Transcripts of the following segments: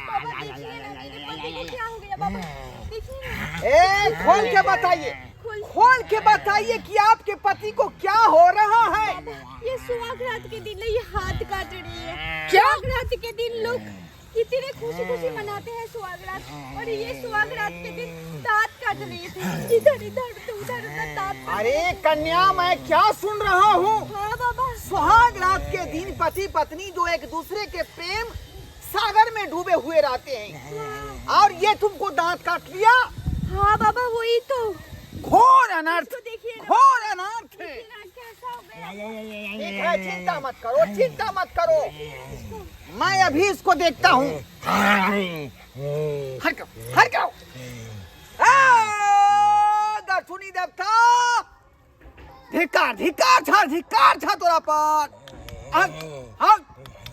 बाबा देखिए ना मेरे पति को क्या हो गया बाबा, देखिए ना। ए, खोल के बताइए, खोल। खोल के बताइए कि आपके पति को क्या हो रहा है। ये सुहाग रात के दिन ये हाथ काट रही है। क्या? सुहाग रात के दिन लोग कितने खुशी खुशी मनाते हैं सुहाग रात, और ये सुहाग रात के दिन दांत काट रही थी, इधर इधर तो उधर उधर दांत काट अरे रही थी। कन्या, मैं क्या सुन रहा हूँ? हाँ बाबा। सुहाग रात के दिन पति पत्नी जो एक दूसरे के प्रेम सागर में डूबे हुए रहते हैं, और ये तुमको दांत काट लिया? हाँ बाबा, वही तो। घोर अनर्थ, इसको देखिए ना। घोर अनर्थ है। देखिए ना, कैसा हो गया। ठीक है, चिंता मत करो, चिंता मत करो, मैं अभी इसको देखता हूँ। हट जाओ, हट जाओ। दर्शुनी देवता, धिक्कार, धिक्कार छा, धिक्कार छा तोरा पर। हट, हट,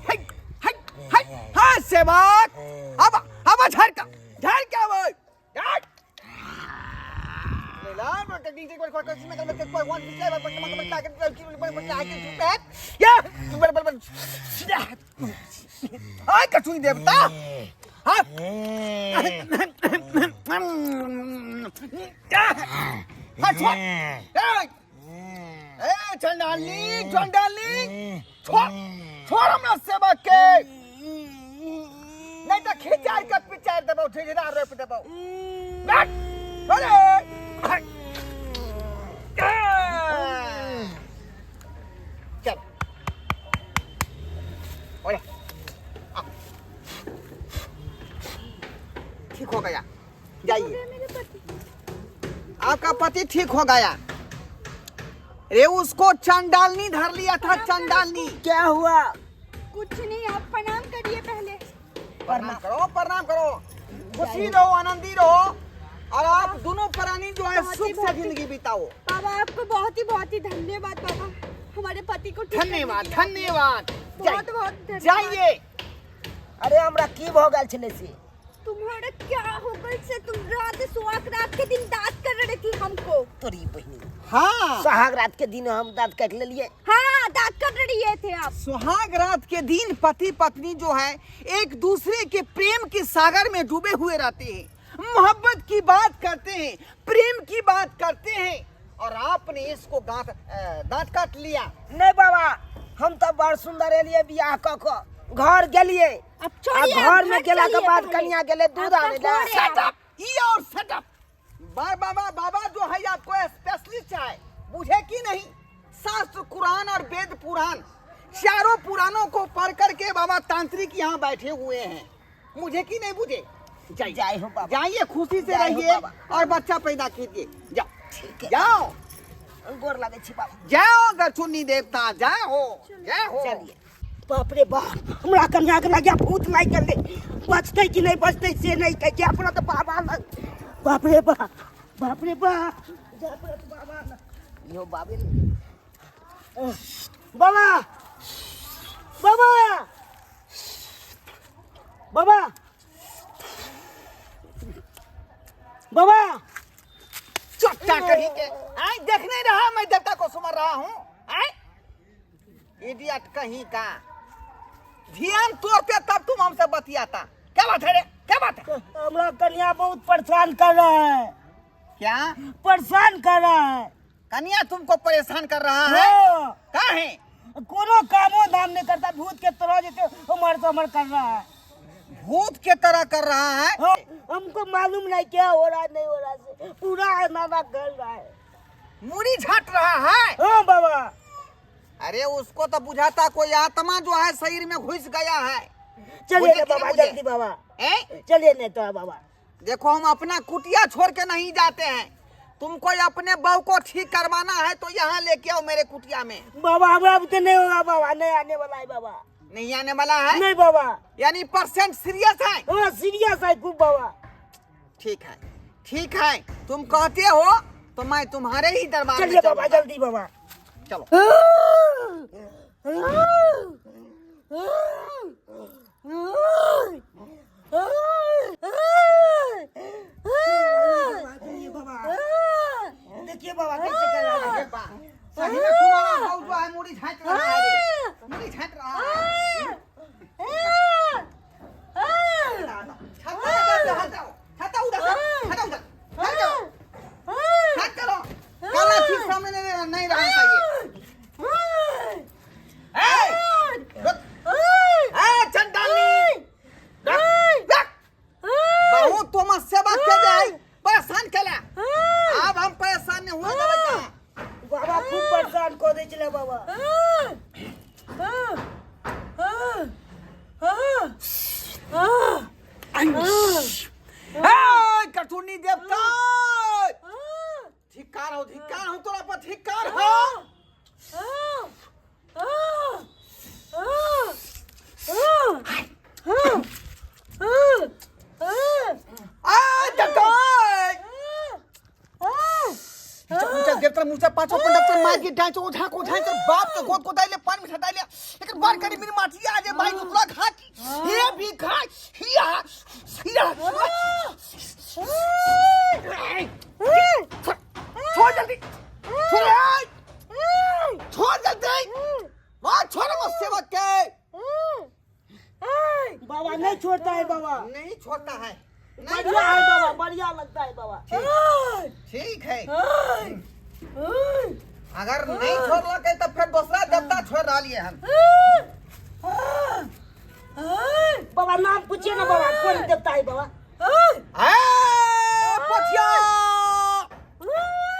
हट, हट, हट, हट, सेवक। अब, अब झड़ का, झड़ का वो, झड़। आय कछुई देवता, हाँ हाँ, छोड़। ए चंडाली, चंडाली, छोड़, छोड़ हमरा सेवक के, नहीं तो खिंचार के पिचार देबो, झिझरा रोप देबो। बैठ, अरे चल, ओए, आ। ठीक हो गया, जाइए। हो गया मेरे पति। आपका पति ठीक हो गया। रे उसको चंडालनी धर लिया था, चंडालनी। क्या हुआ? कुछ नहीं, आप प्रणाम करिए पहले। प्रणाम करो, प्रणाम करो, खुशी रहो, आनंदी रहो, और आप दोनों प्राणी जो है बहुत ही सुख से बहुत ही- जिंदगी बिताओ। बाबा आपको बहुत ही बहुत ही धन्यवाद बाबा, हमारे पति को ठीक करने धन्यवाद, के लिए। धन्यवाद, बहुत बहुत धन्यवाद। जाइए। अरे हमरा की भ गेल छलै से? तुम्हारा क्या हो गल से तुम रात सुहाग रात के दिन दांत कर रही थी हमको। तोरी बहिनी। हाँ। सुहाग रात के दिन हम दांत काट लेलिए। हाँ, दांत कट रही थे आप। सुहाग रात के दिन पति पत्नी जो है एक दूसरे के प्रेम के सागर में डूबे हुए रहते हैं, मोहब्बत की बात करते हैं, प्रेम की बात करते हैं, और आपने इसको दांत काट लिया। नहीं बाबा, हम तो बड़ सुंदर एलिए बियाह क क घर गेलिए। अब छोड़िए, आ घर में घर गेला के चलिए बाद पहले। कनिया गेले दूध आपका आने ला। फोन है। Shut up! ये और shut up! बाबा, बाबा जो है आपको स्पेशलिस्ट है, बुझे कि नहीं? शास्त्र कुरान और वेद पुराण चारों पुराणों को पढ़ करके बाबा तांत्रिक यहाँ बैठे हुए हैं, मुझे कि नहीं बुझे? जाइए। जय हो बाबा। जाइए, खुशी से जय हो रहिए बाबा। और बच्चा पैदा कीजिए। जाओ, ठीक है। जाओ। गोर लगे छी बाबा। जाओ गरचुन्नी देवता, जय हो, जय हो। चलिए। बाप रे बाप, हमरा कन्या के लगिया भूत लागि गेलै, बचतै कि नहीं बचतै से नहीं कहै छै, अपना तऽ बाबा लग। बाप रे बाप, बाप रे बाप, जाय पड़त बाबा लग। यो बाबे लग। बाबा, बाबा, बाबा, बाबा। चुपचाप कहीं के आए, देख नहीं रहा मैं देवता को सुमर रहा हूँ। आए इडियट कहीं का, ध्यान तोड़ते तब तुम हमसे बतियाता। क्या बात है रे, क्या बात है? हमरा कन्या बहुत परेशान कर रहा है। क्या परेशान कर रहा है? कन्या तुमको परेशान कर रहा है? हाँ। का है? कोनो कामो धाम नहीं करता, भूत के तरह जैसे उमर से उमर कर रहा है। भूत के तरह कर रहा है? हाँ, हमको मालूम नहीं क्या हो रहा है नहीं हो रहा है, पूरा नाना कर रहा है, मुड़ी झाट रहा है। हाँ बाबा। अरे उसको तो बुझाता कोई आत्मा जो है शरीर में घुस गया है। चलिए मुझे ना क्यों बाबा, बुझे? जल्दी बाबा। ए? चलिए नहीं तो बाबा। देखो हम अपना कुटिया छोड़ के नहीं जाते हैं, तुमको अपने बहू को ठीक करवाना है तो यहाँ लेके आओ मेरे कुटिया में। बाबा हमरा अब तो नहीं होगा बाबा, नहीं आने वाला है बाबा। नहीं आने वाला है? नहीं बाबा। यानी परसेंट सीरियस है? हाँ सीरियस है खूब बाबा। ठीक है, ठीक है, तुम कहते हो तो मैं तुम्हारे ही दरबार में चलिए बाबा, चलूंगा। जल्दी बाबा। चलो। देखिए बाबा कैसे कर रहा है। सही में तुम्हारा बहू जो है मुड़ी झाँक रहा है रे, मुड़ी झाँक रहा है। छाता इधर से हटाओ, छाता उधर से, हटाओ उधर, हटाओ, हट करो। काला चीज सामने नहीं नहीं रहना चाहिए। ए, रुक। ए, चंडाली, रुक, रुक। बहुत तुम सेवा के जाए परेशान केला। अब हम परेशान नहीं हुए देबै कहाँ। बाबा खूब परेशान कऽ दै छलै बाबा। ए, कटुनी देवता, धिक्कार हो, धिक्कार हो तोरा पर, धिक्कार हो। आ देवता, ऊंचा देवता मुचा पाछो पंडा मार के डांचो उठा को उठा कर बाप के गोद को दाइले पानी में हटाइले लेकिन बार करी मेरी माटी आ जे भाई तोरा खा हे भी खा हिया हिया। छोड़ जल्दी, छोड़ छोड़ जल्दी, वहां छोड़ मत सेवक के। बाबा नहीं छोड़ता है बाबा, नहीं छोड़ता है, नहीं। बढ़िया है बाबा, बढ़िया लगता है बाबा। ठीक है, अगर नहीं छोड़ के तो फिर दूसरा देवता छोड़ डालिए हम। बाबा नाम पूछिए ना बाबा, कौन देवता है बाबा? ए पथिया,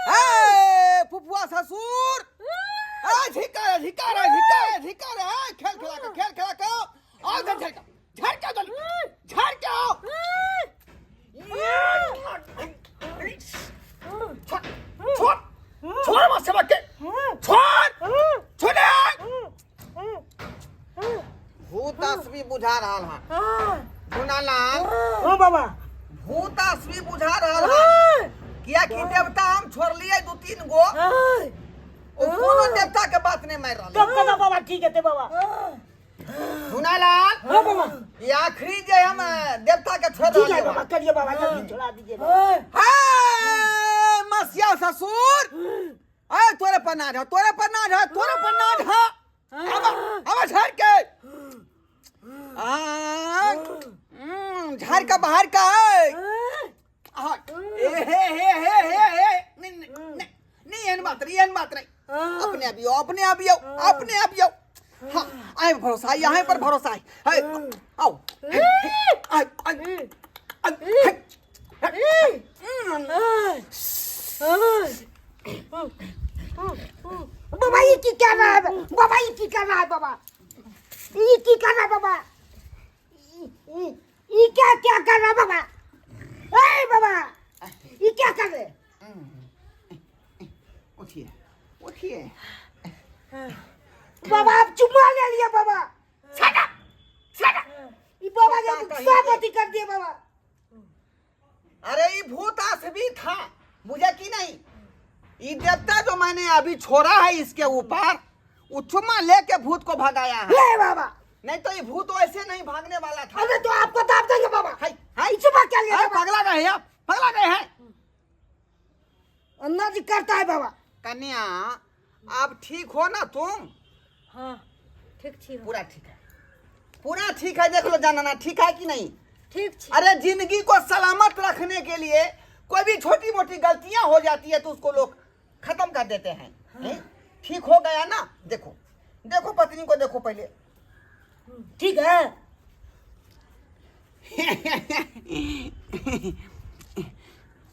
ए फुफुआ ससुर, ए धिकार धिकार धिकार धिकार, ए खेल खेला के, खेल खेला के आओ, झड़ के झड़ के जल्दी झड़ के आओ। छोड़ छोड़ छोड़ मत सेवक के, छोड़ छोड़। भूत आसवी बुझा रहा है गुनालाल। हाँ बाबा, भूत आसवी बुझा रहा है किया कि देवता हम छोड़ लिए दू तीन गो, ओ कोनो देवता के बात नहीं मार रहा। तब कदा बाबा ठीक है ते बाबा। गुनालाल, हाँ बाबा, ये आखिरी जे हम देवता के छोड़ ठीक है रहा। बाबा, करिए बाबा, जल्दी छोड़ा दीजिए बाबा। हे मसिया ससुर, ए तोरे पर नाज है, तोरे पर नाज है, तोरे पर नाज है। अब अब झाड़ के आ झाड़ का बाहर का है। हाँ, ए हे हे हे हे हे, नहीं नहीं नहीं नहीं, एहन बात नहीं, एहन बात नहीं। अपने आप आओ, अपने आप आओ, अपने आप आओ। हाँ, आए भरोसा है, यहाँ पर भरोसा है। है, आओ, हे, हे, आए, आए, आए, हे, हे, बाबा ये की कर रहा है बाबा, ये की कर रहा है बाबा, ये की कर रहा है बाबा, ये क्या क्या कर रहा है बाबा? ए बाबा ये क्या कर रहे? उठिए उठिए बाबा आप चुम्मा ले लिया बाबा। Shut up, shut up. ये बाबा ने सब अति कर दिया बाबा। अरे ये भूत आसवी था, मुझे की नहीं। ये देवता जो मैंने अभी छोड़ा है इसके ऊपर, वो चुम्मा लेके भूत को भगाया है। ले बाबा, नहीं तो ये भूत ऐसे नहीं भागने वाला था। अरे तो आपको दाब देंगे बाबा। हाय हाय, चुम्मा क्या लिया अरे बाबा? पगला गए हैं आप, पगला गए हैं। अन्ना जी करता है बाबा। कन्या आप ठीक हो ना तुम? हाँ ठीक छी। पूरा ठीक है, पूरा ठीक है। देख लो जानना ठीक है कि नहीं ठीक छी। अरे जिंदगी को सलामत रखने के लिए कोई भी छोटी मोटी गलतियां हो जाती है तो उसको लोग खत्म कर देते हैं। हैं? ठीक हो गया ना? देखो देखो पत्नी को देखो पहले। ठीक है।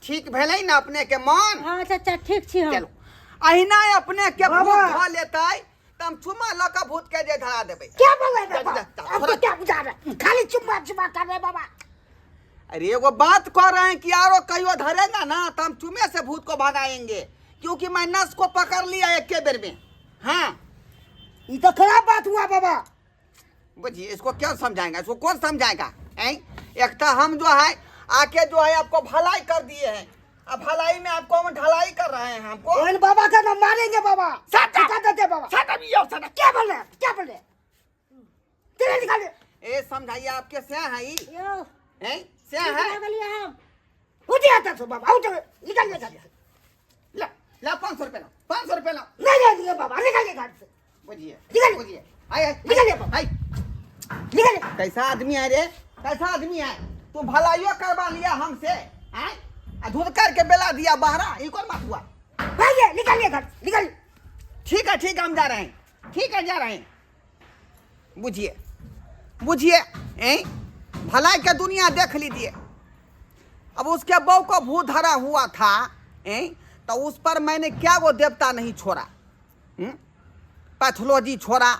ठीक भेलै ना अपने के मन? हाँ चाचा ठीक छी हम। चलो अहिना अपने के भूत बाबा। धऽ लेतै त हम चुम्मा लऽ कऽ भूत के जे धरा देबै। क्या बोल रहे जा, बाबा? जा, जा, आपको थोड़ा- क्या बुझा रहे? खाली चुम्मा चुम्मा कर रहे बाबा। अरे एगो बात कह रहे हैं कि यारो कहियो धरेगा ना तो हम चुमे से भूत को भगाएंगे, क्योंकि मैं नस को पकड़ लिया एक के बेर में। हाँ ये तो खराब बात हुआ बाबा। बुझिए इसको क्यों समझाएंगे, इसको कौन समझाएगा? हैं? एक तो हम जो है आके जो है आपको भलाई कर दिए हैं, अब भलाई में आपको हम ढलाई कर रहे हैं हमको। इन बाबा का ना मारेंगे बाबा। Shut up! निकाल देते बाबा। Shut up, you shut up. क्या बोल रहे हैं? क्या बोल रहे हैं? तेरे निकाल ए समझाइए आपके से है ई? यो हैं? से ठीक है? लागलियै हम। उठ आता तो बाबा, उठ निकाल ले घर से। ला ला 500 रुपये ला, 500 रुपये ला। नहीं नहीं नहीं बाबा, निकाल ले घर से। बुझिए निकाल। बुझिए आए आए, निकलिए। आए निकलिए। कैसा आदमी है रे, कैसा आदमी है तू? भलाइयो करवा लिया हमसे, आए आ धुत करके बेला दिया बाहरा, ई कौन बात हुआ? भागिए, निकलिए घर, निकलिए। ठीक है ठीक है, हम जा रहे हैं, ठीक है जा रहे हैं। बुझिए बुझिए, हैं भलाई के दुनिया देख लीजिए। अब उसके बहू को भूत धरा हुआ था, हैं तो उस पर मैंने क्या वो देवता नहीं छोड़ा, पैथोलॉजी छोड़ा,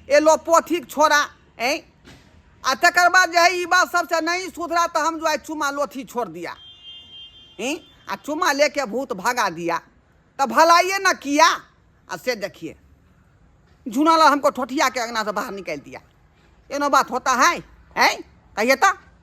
एलोपैथिक छोड़ा, हैं आ तकर बाद जो है ई बात सबसे नहीं सुधरा तो हम जो है चुमा लोथी छोड़ दिया, हैं आ चुमा लेके भूत भगा दिया, तो भलाइए न किया। आ से देखिए झुनालाल हमको ठोठिया के अंगना से बाहर निकाल दिया। एनो बात होता है, हैं कहिए तो।